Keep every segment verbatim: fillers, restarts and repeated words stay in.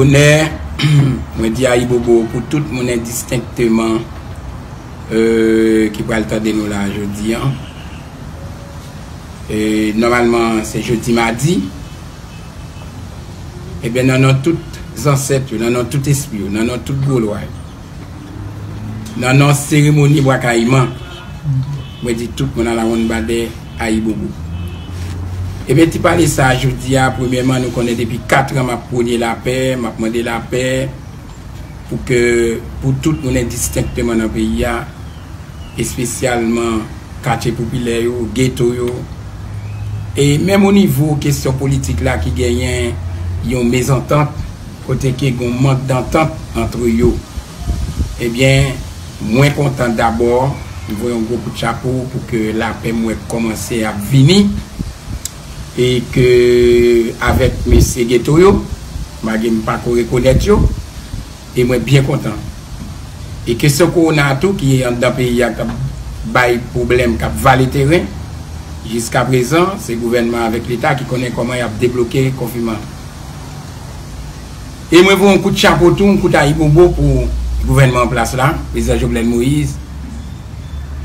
Onè, mwen di ayibobo pou tout moun endistenkteman, euh, ki pral tande nou la jodi an. E, nòmalman, se jodi madi. Ebyen, nan non tout zansèt yo, nan non tout espri yo, nan non tout gwo lwa yo, nan non seremoni Bwa Kayiman, mwen di tout moun Alawonnbadè ayibobo. Ebyen, ti pale sa a jodi a, premyèman, nou konnen depi kat an m ap pwone lapè, m ap mande lapè pou ke, pou tout moun endistenkteman nan peyi a, espesyalman katye popilè yo, geto yo, e menm o nivo kesyon politik la ki genyen yon mezantant, kote ke gen yon mank dantant antre yo. Ebyen, mwen kontan dabò, m voye yon gwo kout chapo pou ke lapè m wè k kòmanse ap vini, e ke avèk mesye geto yo, malgre m pa ko rekonèt yo, e mwen byen kontan. E kesyon kowona tou ki anndan peyi a k ap bay pwoblèm, k ap vale teren, jiskaprezan, se gouvènman avèk Leta ki konnen kòman y ap debloke konfinman. E mwen voye yon kout chapo tou, yon kout ayibobo pou gouvènman an plas la, Prezidan Jovenel Moïse,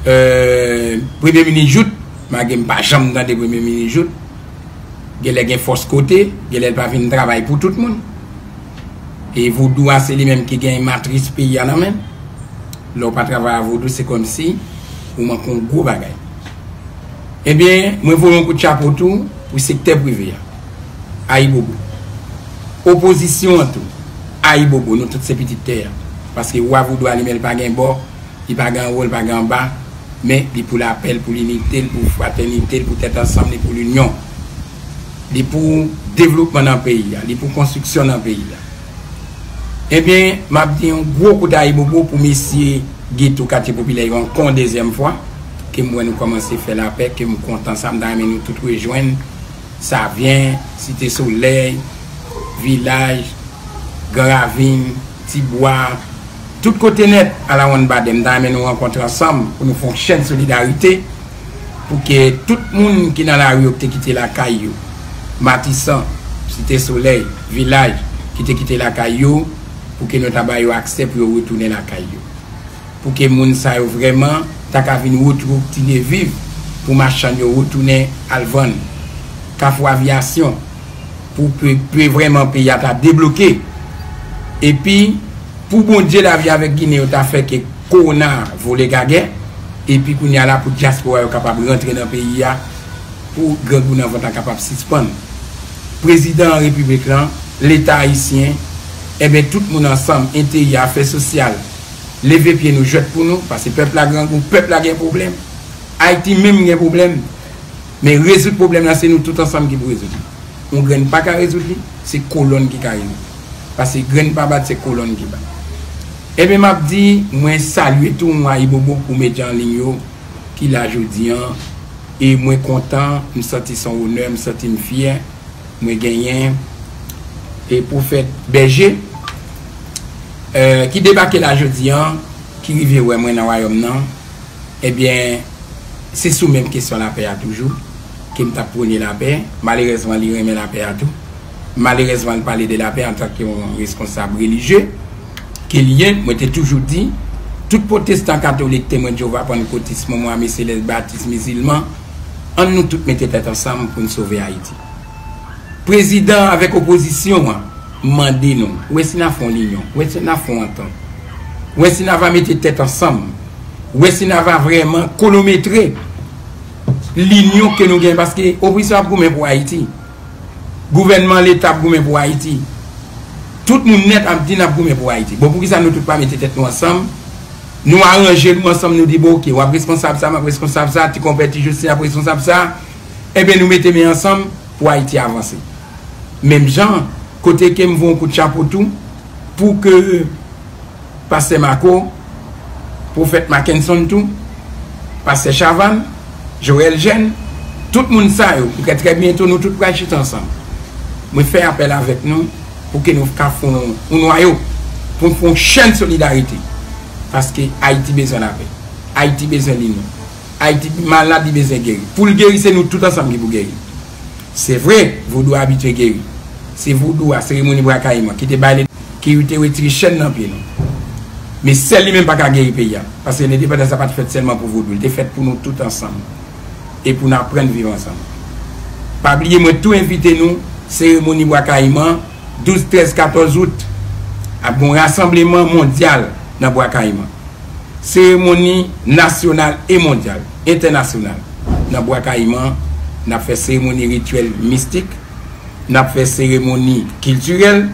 euh, Premye Minis Jouthe, malgre m pa janm tande Premye Minis Jouthe, genlè gen fòs kote, genlè l pa vin travay pou tout moun. E vodou a, se li menm ki gen matris peyi a nan men l. Lè w pa travay a vodou, se kòmsi ou manke yon gwo bagay. Ebyen, mwen voye yon kout chapo tou pou sektè prive a. Ayibobo. Opozisyon an tou. Ayibobo, nou tout se pitit tè a. Paske wa vodou a li menm, li pa gen bò, li pa gen anwo, li pa gen anba, men li pou lapè, li pou linite, li pou fratènite, li pou tèt ansanm, li pou linyon. Li pou devlopman nan peyi a, li pou konstriksyon nan peyi a. Ebyen, m ap di yon gwo kout ayibobo pou mesye geto katye popilè yo ankò yon dezyèm fwa, ke m wè nou kòmanse fè lapè, ke m kontan sa, m ta renmen nou tout rejwenn, Savyen, Site Solèy, Vilaj, Gran Ravin, Tibwa, tout kote nèt, Alawonnbadè, m ta renmen nou rankontre ansanm pou nou fè yon chèn solidarite, pou ke tout moun ki nan lari yo ki te kite lakay yo, Matisan, Site Solèy, Vilaj, ki te kite lakay yo, pou ke nou ta ba yo aksè pou yo retounen lakay yo. Pou ke moun sa yo vrèman ta ka vin retounen viv, pou machann yo retounen al vann. Kafou Aviyasyon, pou ke, ke vrèman peyi a ta debloke. Epi, pou Bondye, lavi avèk Ginen yo ta fè ke kowona vole gagè, epi kounye a la pou dyaspora yo kapab rantre nan peyi a, pou grangou nan vant la kapab sispann. Prezidan repiblik lan, Leta ayisyen, enben tout moun ansanm, enteryè, afè sosyal, leve pye nou, jwèt pou nou, paske pèp la grangou, pèp la gen pwoblèm. Ayiti menm gen pwoblèm. Men rezoud pwoblèm nan, se nou tout ansanm ki pou rezoud li. Yon grenn pa ka rezoud li, se kolonn ki ka rezoud li. Paske grenn pa bat, se kolonn ki bat. Ebyen, m ap di, mwen salye tou, mwen ayibobo pou medya an liy yo ki la jodi an. E mwen kontan, m santi se yon onè, m santi m fyè, mwen genyen e Pwofèt Bèje, eh, ki debake la jodi an, ki rive wè mwen nan wayòm nan. Ebyen, se sou menm kesyon lapè a toujou ke m t ap pwone lapè. Malerèzman, li renmen lapè a tou. Malerèzman, li pale de lapè antanke yon reskonsab relijye ke li ye. Mwen te toujou di, tout pwotestan katolik, Temwen de Jewova, pannkotis, Mòmon, Ame Selès, Batis, Mizilman, ann nou tout mete tèt ansanm pou n sove Ayiti. Prezidan avèk opozisyon an, m mande nou, wè si n a fè yon linyon, wè si n a fè yon antant, wè si n a va mete tèt ansanm, wè si n a va vrèman kwonometre linyon ke nou gen, paske opozisyon ap goumen pou Ayiti, gouvènman, Leta ap goumen pou Ayiti, tout moun nèt ap di n ap goumen pou Ayiti. Bon, poukisa nou tout pa mete tèt nou ansanm, nou aranje nou ansanm, nou di, bon, oke, w ap reskonsab sa, m ap reskonsab sa, ti konpè, ti Jistin ap reskonsab sa, enben, nou mete men ansanm pou Ayiti avanse. Menm jan, kote ke m voye yon kout chapo tou, pou ke Pastè Marco, Pwofèt Mackenson tou, Pastè Chavannes, Joël Jeune, tout moun sa yo, m kwè trè byento nou tout pral chita ansanm. Mwen fè apèl avèk nou pou ke nou ka fè yon, yon nwayo, pou n fè yon chèn solidarite. Paske Ayiti bezwen lapè. Ayiti bezwen linyon. Ayiti malad, li bezwen geri. Pou l geri, se nou tout ansanm ki pou geri. Se vre, vodou abitye geri. Se vodou a, seremoni Bwa Kayiman, ki te bay, ki te retire chèn nan pye nou. Men sèl li menm pa ka geri peyi a. Paske lendepandans la pa t fèt sèlman pou vodou, li te fèt pou nou tout ansanm. E pou n aprann viv ansanm. Pa bliye, mwen tou envite nou, seremoni Bwa Kayiman, douz, trèz, katòz out, ap gen yon rasanbleman mondyal nan Bwa Kayiman. Seremoni nasyonal e mondyal, entènasyonal. Nan Bwa Kayiman, n ap fè seremoni rityèl mistik, n ap fè seremoni kiltirèl,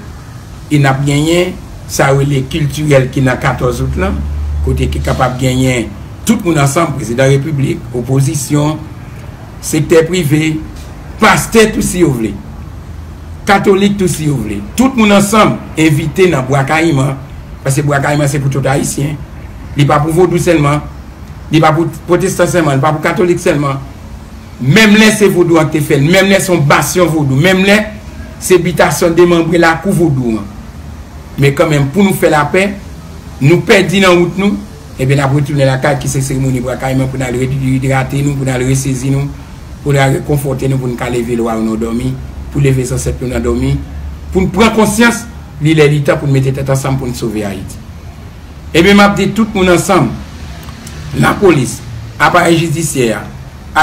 e n ap genyen sa yo rele kiltirèl ki nan katòz out lan, kote ki kapab genyen tout moun ansanm, prezidan repiblik, opozisyon, sektè prive, pastè tou si yo vle, katolik tou si yo vle. Tout moun ansanm envite nan Bwa Kayiman, paske Bwa Kayiman se pou tout Ayisyen. Li pa pou vodou sèlman, li pa pou pwotestan sèlman, li pa pou katolik sèlman. Menm lè se vodou an ki te fè l, menm lè se yon basyon vodou, menm lè se bitasyon demanbre lakou vodou an. Men kanmenm, pou nou fè lapè, nou pèdi nan wout nou, ebyen, n ap retounen lakay, ki se seremoni Bwa Kayiman, pou n al reyidrate nou, pou n al resezi nou, pou n al rekonfòte nou, pou n ka leve lwa yo nan dòmi, pou leve zansèt yo nan dòmi, pou n pran konsyans, li lè li tan pou n mete tèt ansanm pou n sove Ayiti. Ebyen, m ap di tout moun ansanm, lapolis, aparèy jidisyè a,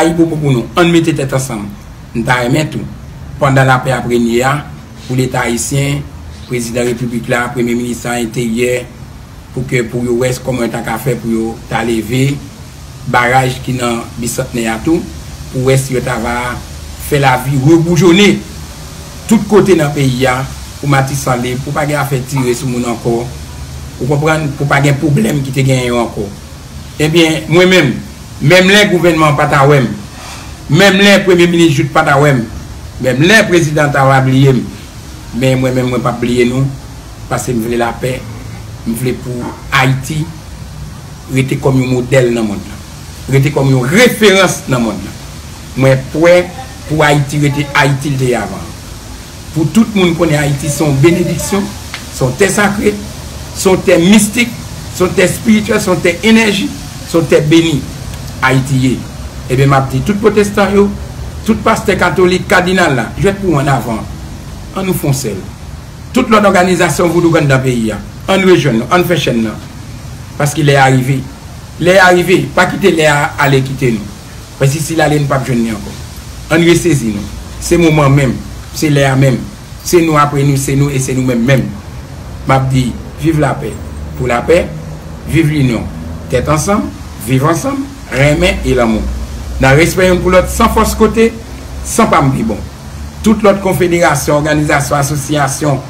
ayibobo pou nou, ann mete tèt ansanm. M ta renmen tou, pandan lapè ap renye a, pou Leta ayisyen, prezidan repiblik la, premye minis la, enteryè, pou ke, pou yo wè kòman yo ta ka fè pou yo ta leve baraj ki nan Bisantnè a tou, pou wè si yo ta va fè lavi reboujonnen tout kote nan peyi a, pou Matisan lib, pou pa gen afè tire sou moun ankò, ou konprann, pou pa gen pwoblèm ki te genyen yo ankò. Ebyen, mwen menm, menm lè gouvènman an pa ta wè m, menm lè premye minis Jouthe pa ta wè m, menm lè prezidan an ta va bliye m, men mwen menm, mwen p ap bliye nou, paske m vle lapè, m vle pou Ayiti rete kòm yon modèl nan mond lan, rete kòm yon referans nan mond lan. Mwen prè pou Ayiti rete Ayiti l te ye avan an. Pou tout moun konnen Ayiti se yon benediksyon, se yon tè sakre, se yon tè mistik, se yon tè espirityèl, se yon tè enèji, se yon tè beni Ayiti ye. Ebyen, m ap di tout pwotestan yo, tout pastè katolik, kadinal la, jwèt pou ann avan. Ann nou fè yon sèl. Tout lòt òganizasyon vodouyizan nan peyi a, ann rejwenn nou, ann fè chèn nan. Paske lè a rive. Lè a rive, pa kite lè a ale kite nou. Paske si l ale, nou p ap jwenn li ankò. Ann resezi nou. Se moman menm. Se lè a menm. Se nou apre nou, se nou e se nou menm menm. M ap di, viv lapè. Pou lapè, viv linyon. Tèt ansanm, viv ansanm, renmen e lanmou. Nan respè youn pou lòt, san fòs kote, san pa m pi bon. Tout lòt konfederasyon, òganizasyon, asosyasyon,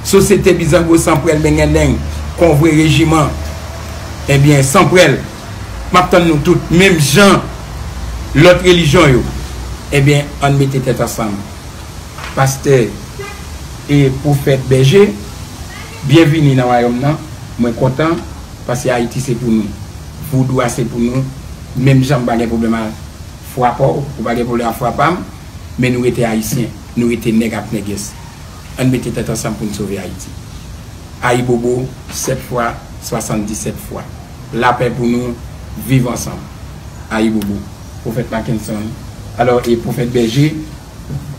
sosyete bizango, sanprèl, bengèdeng, konvwe, rejiman, ebyen, sanprèl, m ap tann nou tout, menm jan lòt relijyon yo. Ebyen, ann mete tèt ansanm. Pastè e pwofèt Bèje, byenvini nan wayòm nan. Mwen kontan, paske Ayiti se pou nou. Vodou a se pou nou. Menm jan m pa gen pwoblèm a fwa pa w, ou pa gen pwoblèm a fwa pa m, men nou rete Ayisyen, nou rete nèg ak nègès. Ann mete tèt ansanm pou n sove Ayiti. Ayibobo, sèt fwa, swasanndisèt fwa. Lapè pou nou, viv ansanm. Ayibobo. Pwofèt Mackenson, alò, e pwofèt Bèje,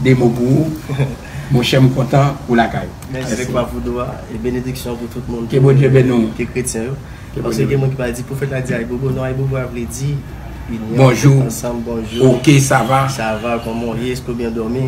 de mo pou ou. Monchè, m kontan ou lakay. Mèsi. Avèk pa vodou a, e benediksyon pou tout moun. Ke Bondye beni w. Ke kretyen yo. Paske gen moun ki pa di, pwofèt la di ayibobo. Non, ayibobo a vle di inyon, bonjou, ansanm, bonjou. Ok, sa va? Sa va, kòman w ye? Èske w byen dòmi?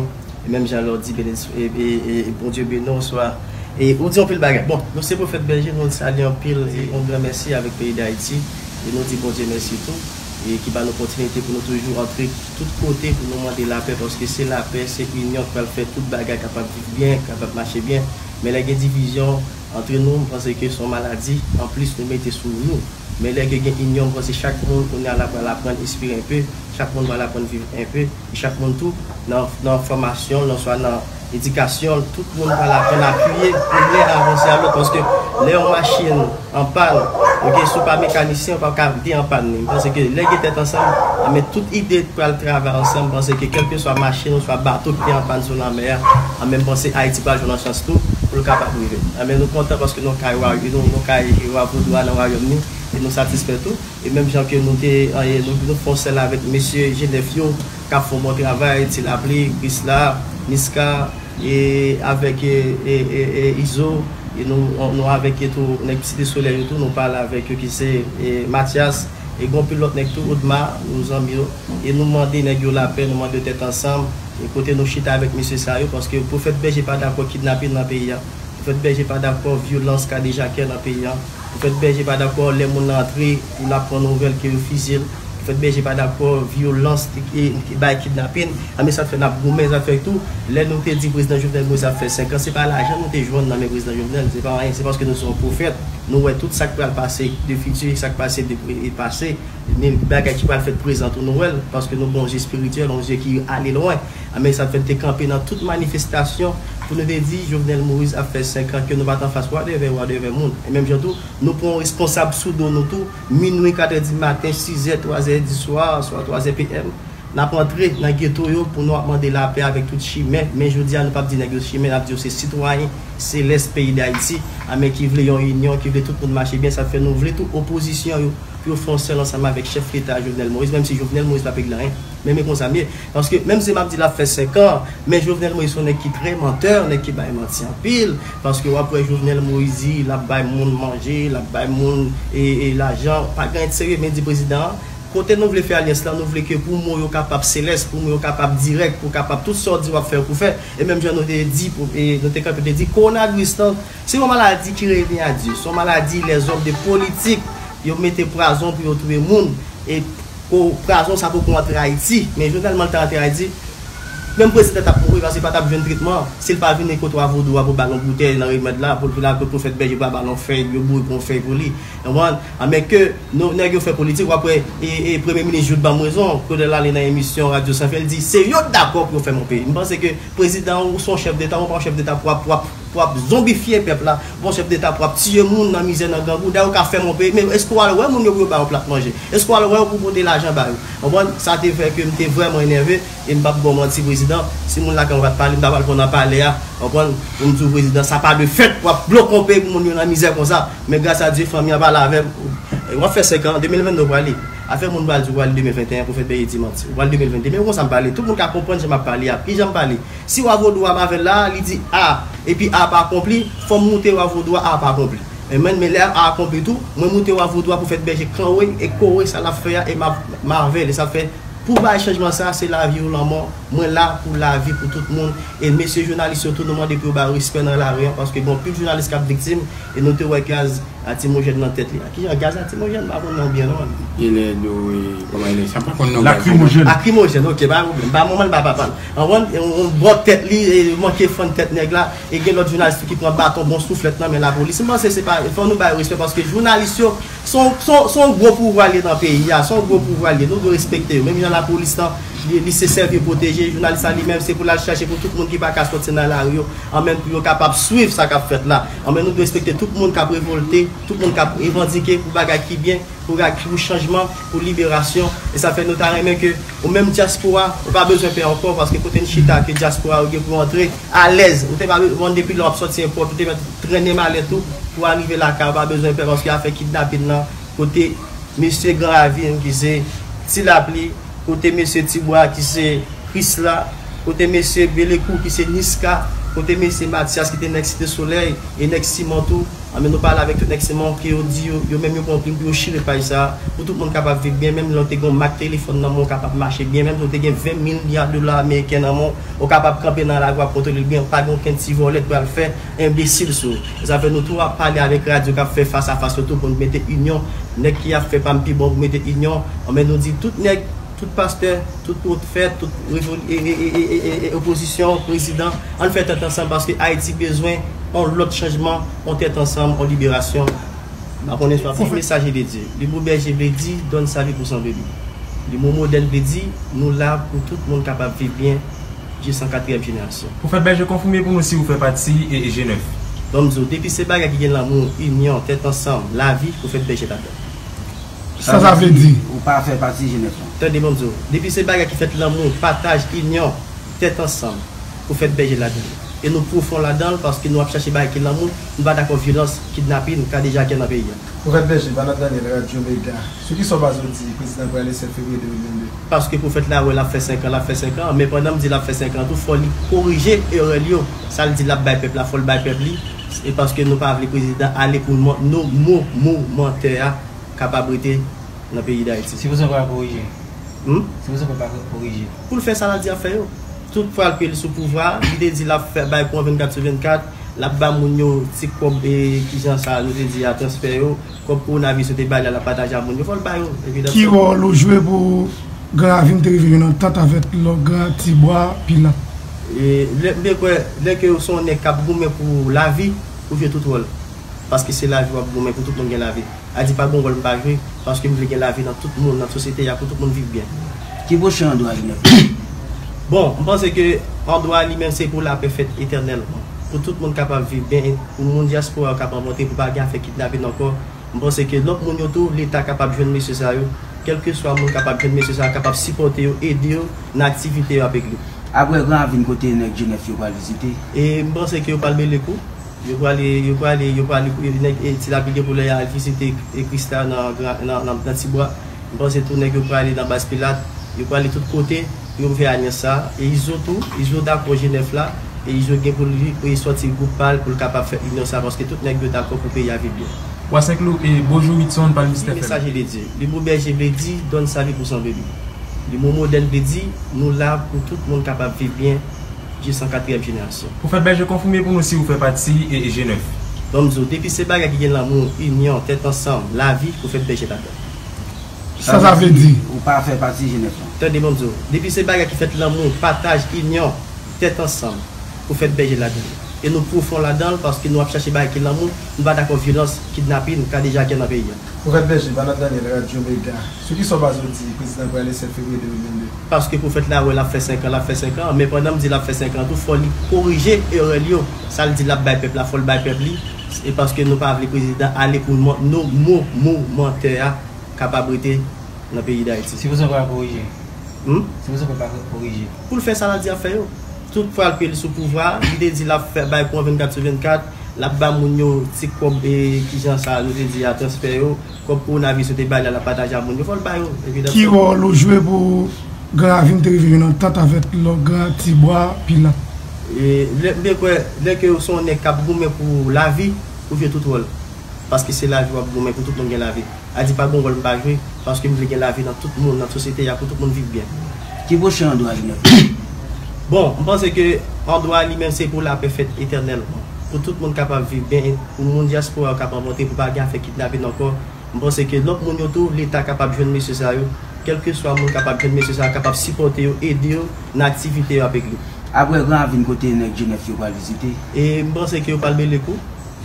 E menm jan lè w di benediksyon, e, e, e, e Bondye beni w, swa, e ou di anpil bagay. Bon, nou se pwofèt Bèje, nou salye anpil, e yon gran mèsi avèk peyi Dayiti. E nou di Bondye mèsi tou, e ki ba nou opòtinite pou nou toujou antre tout kote pou nou mande lapè, paske se lapè, se inyon ki pral fè tout bagay kapab viv byen, kapab mache byen. Men lè gen divizyon, antre nou, m panse ke se yon maladi. Anplis, nou mete sou nou. Men lè ke gen inyon, m panse chak moun kounye a la pral aprann espere enpe, chak moun pral aprann viv enpe, e chak moun tou nan, nan fòmasyon l, nan swa nan edikasyon l, tout moun pral aprann apiye pou lè avanse a lòt, paske lè yon machin an pàn, ok, si w pa mekanisyen, ou pa ka vide an pàn li. M panse ke lè gen tèt ansanm, anben tout ide pral travay ansanm, m panse ke kèlkeswa machin oswa bato ki te an pàn sou lanmè a, anben m panse Ayiti pral jwenn yon chans tou pou l kapab rive. Anben nou kontan paske nou kay wa, nou, nou kay wa vodou a nan wayòm ni, e nou satisfè tou. E menm jan ke nou te, e nou, nou fè yon sèl avèk mesye G nèf yo, k ap fè yon bon travay, Ti Lapli, Krisla, Niska, e avèk e, e, e, e Izo, e nou, nou avèk e tou nèg Site Solèy yo tou, nou pale avèk yo ki se e, Mathias, e gon pil lòt nèg tou, Odma, nou zanmi yo, e nou mande nèg yo lapè, nou mande yo tèt ansanm, e kote nou chita avèk mesye sa yo, paske Pwofèt Bèje pa dakò kidnapin nan peyi a, Pwofèt Bèje pa dakò vyolans kadejakè nan peyi a, Pwofèt Bèje pa dakò lè moun nan antre, pou l ap pran nouvèl ke yo fizye l, Pwofèt Bèje pa dakò vyolans, e, e bay kidnapin, a men sa k fè n ap goumen, sa k fè tou, lè nou te di prezidan Jovenel Moïse ap fè senk an, se pa lajan nou te jwenn nan men prezidan Jovenel, se pa anyen, se paske nou se yon pwofèt, nou wè tout sa k pral pase de fiti, sa k pase de pre-, e pase, men bagay ki pral fèt prezan tou nou wè l, paske nou gen yon zye espirityèl, yon zye ki ale lwen. A men sa k fè n te kanpe nan tout manifestasyon pou nou te di Jovenel Moïse ap fè senk an ke nou pa t anfas whatever, whatever moun. E menm jan tou, nou pran yon responsab sou do nou tou, minwi, kat è di maten, sis è, twa è di swa, swa twa è P M. N ap antre nan geto yo pou nou ap mande lapè avèk tout chimè, men jodi a nou p ap di nèg yo chimè, n ap di yo se sitwayen selès peyi Dayiti, a men ki vle yon inyon, ki vle tout moun mache byen, sa fè nou vle tou opozisyon yo pou yo fè yon sèl ansanm avèk chèf leta Jovenel Moïse, menm si Jovenel Moïse p ap regle anyen. Men, men konsa m ye. Paske menm si m ap di l ap fè senk an, men Jovenel Moïse se yon nèg ki trè mantè, yon nèg ki bay manti anpil, paske w ap wè Jovenel Moïse di l ap bay moun manje, l ap bay moun e, e lajan, pa gen anyen de serye, men di prezidan an, kote nou vle fè alyans lan, nou vle ke pou mo yo kapab selès, pou mo yo kapab dirèk, pou kapab tout sa w di w ap fè, pou fè. E menm jan nou te di, pou, e nou te kanpe, te di, kowonaviris lan, se yon maladi ki revyen a Dye. Se yon maladi lèzòm de politik, yo mete pwazon pou yo touye moun. E ko-, pwazon sa poko antre Ayiti. Men Jovenel Moïse ta antre Ayiti, menm prezidan t ap mouri paske pa t ap jwenn tretman. Si l pa vini kote wa vodou a pou ba l yon boutèy nan remèd la, pou l vin ak Pwofèt Bèje pou ba l yon fèy, yo boure pou yon fèy pou li. Konprann? A men ke nou, nèg yo fè politik, w ap wè, e, e premye minis Jouthe ban m rezon, kote l ale nan emisyon Radyo San Fen, l di, se yo k dakò pou yo fèmen yon peyi. M panse ke prezidan ou se yon chèf deta, ou pa yon chèf deta pou w ap, pou w ap, pou w ap zonbifye pèp la, ou pa yon chèf deta pou w ap tiye moun nan mizè, nan grangou. Dayè, ou ka fèmen yon peyi, men èske w al wè moun yo pou yo ba yo plat manje? Èske w al wè yo pou pote lajan ba yo? Konprann? Sa te fè ke m te vrèman enève. E m p ap ba w manti, prezidan, si moun lakay mwen pa t pale, m ta pral pran nan palè a, konprann, pou m di w, prezidan, sa pa de fèt, w ap bloke yon peyi pou moun yo nan mizè konsa. Men gras a Dye, fanmi an pale avè m. E w ap fè senk an, de mil venn de w prale. Afè moun pral di w prale de mil venteyen, Pwofèt Bèje di manti. Ou pral de mil venteyen, men konsa m pale, tout moun ka konprann jan m ap pale a. Ki jan m pale? Si wa vodou a m avè l la, li di A, epi A pa akonpli, fò m moute wa vodou a, A pa akonpli. E men, men lè A akonpli tou, mwen moute wa vodou a, Pwofèt Bèje kanwe e kore sa l ap fè a, e m ap, m avè l, e sa fè pou bay chanjman sa, se lavi ou lanmò. Mwen la pou lavi pou tout moun. E mesye jounalis yo tou, nou mande pou yo bay respè nan lari an, paske gen anpil jounalis k ap viktim, e nou te wè gaz lakrimojèn nan tèt li a. Kijan gaz lakrimojèn? M pa konn non byen non. Gen lè yo, e, kòman e rele sa? M pa konn non gaz. Lakrimojèn. Lakrimojèn, ok, pa pwoblèm. Pa manman l, pa papa l. Anprann, yon, yon bò tèt li, e, manke fann tèt nèg la. E gen lòt jounalis tou ki pran baton, bon souflèt nan men lapolis. M panse se pa, fò nou bay respè paske jounalis yo, se yon, se yon, se yon gwo pouvwa l ye nan peyi a, se yon gwo pouvwa l ye. Nou dwe respekte yo. Menm jan lapolis lan, li, li se sèvi pwoteje, jounalis la li menm, se pou l al chache pou tout moun ki pa ka sòti nan lari yo, anmenn pou yo kapab swiv sa k ap fèt la. Anmenn nou dwe respekte tout moun k ap revòlte, tout moun k ap revandike pou bagay ki byen, pou, pou chanjman, pou liberasyon. E sa fè nou ta renmen ke ou menm dyaspora, ou pa bezwen pè ankò, paske kote n chita ke dyaspora yo gen pou yo antre alèz. Ou te pa bezwen, depi lè w ap sòti enpòt, ou te mèt trennen malèt ou pou w arive lakay, ou pa bezwen pè, paske afè kidnapin nan, kote mesye Gran Ravin ki se Ti Lapli, kote mesye Tibwa ki se Krisla, kote mesye Belekou ki se Niska, kote mesye Matyas ki te nèg Site Solèy e nèg Siman tou, Anben, nou pale avèk tout nèg Siman ke yo di yo, yo menm yo pran yon plim pou yo chire paj sa a, pou tout moun kapab viv byen, menm lè w te gen yon mak telefòn nan men w, ou kapab mache byen, menm si w te gen ven milya dola ameriken nan men w, ou kapab kanpe nan lari w ap kontwole l byen, pa gen okenn ti vòlè k pral fè enbesil sou ou. E sa fè nou tou ap pale avèk radyo k ap fè fas a fas yo tou pou nou mete inyon, nèg ki ap fè pa m pi bon pou mete inyon, anben nou di tout nèg Tout pastè, tout pwofèt, tout revoli-, e, e, opozisyon, prezidan, ann fè tèt ansanm paske Ayiti bezwen yon lòt chanjman, yon tèt ansanm, yon liberasyon. M pa konnen si w ap li mesaj de Dye. Li mo bèje vle di, donne sa vie pour son brebis. Li mo modèn vle di, nou la pou tout moun kapab viv byen jis an katriyèm jenerasyon. Pwofèt Bèje, konfime pou nou si ou fè pati e, e G nèf. Ban m di w, depi se bagay ki gen lanmou, inyon, tèt ansanm, lavi, Pwofèt Bèje ladan l. Sa sa vle di? Ou pa fè pati G nèf lan. Tande, ban m di w. Depi se bagay ki fèt lanmou, pataj, inyon, tèt ansanm, Pwofèt Bèje ladan l. E nou pwofon ladan l paske nou ap chache bagay ki lanmou, nou pa dakò vyolans, kidnapin, kadejake nan peyi a. Pwofèt Bèje, Vanat Daniel, Radyo Mega. Sou kisa w panse w di prezidan prale sèt fevriye de mil vennde? Paske pwofèt la wè l ap fè senk an, l ap fè senk an, men pandan m di l ap fè senk an tou, fò li korije erè l yo. Sa l di l ap bay pèp la, fò l bay pèp li. E paske nou pa vle prezidan ale pou nou, nou mo, mo, mantè a kapab rete nan peyi Dayiti. Se pou sa pral korije. Hmm? Se pou sa pral korije. Pou l fè sa l di ap fè yo. Tout fwa l peye l sou pouvwa, li te di l ap fè bay kouran vennkat sou vennkat, l ap ba moun yo ti kòb, e, kijan sa nou te di a, transfè yo, kòb kowonaviris yo te bay la, l ap pataje ak moun yo, fò l ba yo. Epi ki wòl ou jwe pou Gran Ravin te rive jwenn antant avèk lòt Gran Tibwa, Pilat? E, lè, m te kwè, lè ke w se yon nèg k ap goumen pou lavi, ou jwe tout wòl. Paske se lavi w ap goumen pou tout moun gen lavi. A di pa gon wòl m pa jwe, paske m vle gen lavi nan tout moun, nan sosyete a, pou tout moun viv byen. Ki pwochen andwa li menm? Bon, m panse ke andwa li menm se pou lapè fèt etènèlman. Pou tout moun kapab viv byen, pou moun dyaspora yo kapab rantre, pou pa gen afè kidnapin ankò. M panse ke lòt moun yo tou, Leta kapab jwenn mesye sa yo. Kèlkeswa moun kapab jwenn mesye sa yo, kapab sipòte yo, ede yo nan aktivite yo avèk li. Apre Gran Ravin, kote nèg G nèf yo pral vizite? E m panse ke yo pral Belekou. Yo prale, yo prale, yo prale, nèg, e, Ti Lapli gen pou lè y al vizite, e, Krista nan, nan, nan, nan, nan Tibwa. M panse tou nèg yo prale nan Baz Pilat. Yo prale tout kote pou yo fè alyans sa. E Izo tou, Izo dakò G nèf la. E Izo gen pou li, pou li sòti gwoup pa l, pou l kapab fè inyon sa, paske tout nèg yo dakò pou peyi a viv byen. Wa Senklou, e, bonjou Witson, palmiste F M. Messager de Dieu. Le mot berger vle di donn sa vi pou sanble li. Le mot modèl vle di nou la pou tout moun kapab viv byen. Jis an katriyèm jenerasyon. Pwofèt Bèje, konfime pou nou si ou fè pati e, e G nèf. Bon, m di w, depi se bagay ki gen lanmou, inyon, tèt ansanm, lavi, Pwofèt Bèje ladan. Sa sa vle di? Ou pa fè pati G nèf lan. Tande, bon, m di w, depi se bagay ki fèt lanmou, pataj, inyon, tèt ansanm, Pwofèt Bèje ladan. E nou pwofon ladan l paske nou ap chache bagay ki lanmou, nou pa dakò vyolans, kidnapin, kadejake nan peyi a. Pwofèt Bèje, Vanat Daniel, Radyo Mega. Sou kisa w panse w di prezidan prale sèt fevriye de mil vennde? Paske pwofèt la wè l ap fè senk an, l ap fè senk an, men pandan m di l ap fè senk an tou, fò li korije erè l yo. Sa l di l ap bay pèp la, fò l bay pèp li. E paske nou pa vle prezidan ale pou nou, nou mo, mo, mantè a kapab rete nan peyi Dayiti. Se pou sa pral korije. Hmm? Se pou sa pral korije. Pou l fè sa l di ap fè yo. Tout fwa l peye l sou pouvwa, li te di l ap fè bay kouran vennkat sou vennkat, l ap ba moun yo ti kòb, e, kijan sa nou te di a, transfè yo, kòb kowonaviris yo te bay la, l ap pataje ak moun yo, fò l ba yo. Epi ki wòl ou jwe pou Gran Ravin te rive jwenn antant avèk lòt Gran Tibwa, Pilat? E, lè, m te kwè, lè ke w se yon nèg k ap goumen pou lavi, ou jwe tout wòl. Paske se lavi w ap goumen pou tout moun gen lavi. A di pa gon wòl m pa jwe, paske m vle gen lavi nan tout moun, nan sosyete a, pou tout moun viv byen. Ki pwochen andwa li menm? Bon, m panse ke andwa li menm se pou lapè fèt etènèlman. Pou tout moun kapab viv byen, pou moun dyaspora yo kapab rantre, pou pa gen afè kidnapin ankò. M panse ke lòt moun yo tou, Leta kapab jwenn mesye sa yo. Kèlkeswa moun kapab jwenn mesye sa yo, kapab sipòte yo, ede yo nan aktivite yo avèk li. Apre Gran Ravin, kote nèg G nèf yo pral vizite? E m panse ke yo pral Belekou.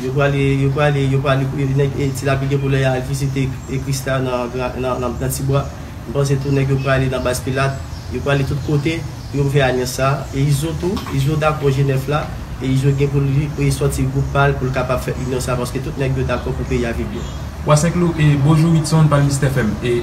Yo prale, yo prale, yo prale, nèg, e, Ti Lapli gen pou lè y al vizite, e, Krista nan, nan, nan, nan Tibwa. M panse tou nèg yo prale nan Baz Pilat. Yo prale tout kote pou yo fè alyans sa. E Izo tou, Izo dakò G nèf la. E Izo gen pou li, pou li sòti gwoup pa l, pou l kapab fè inyon sa, paske tout nèg yo dakò pou peyi a viv byen. Wa Senklou, e, bonjou Witson, palmiste F M. E,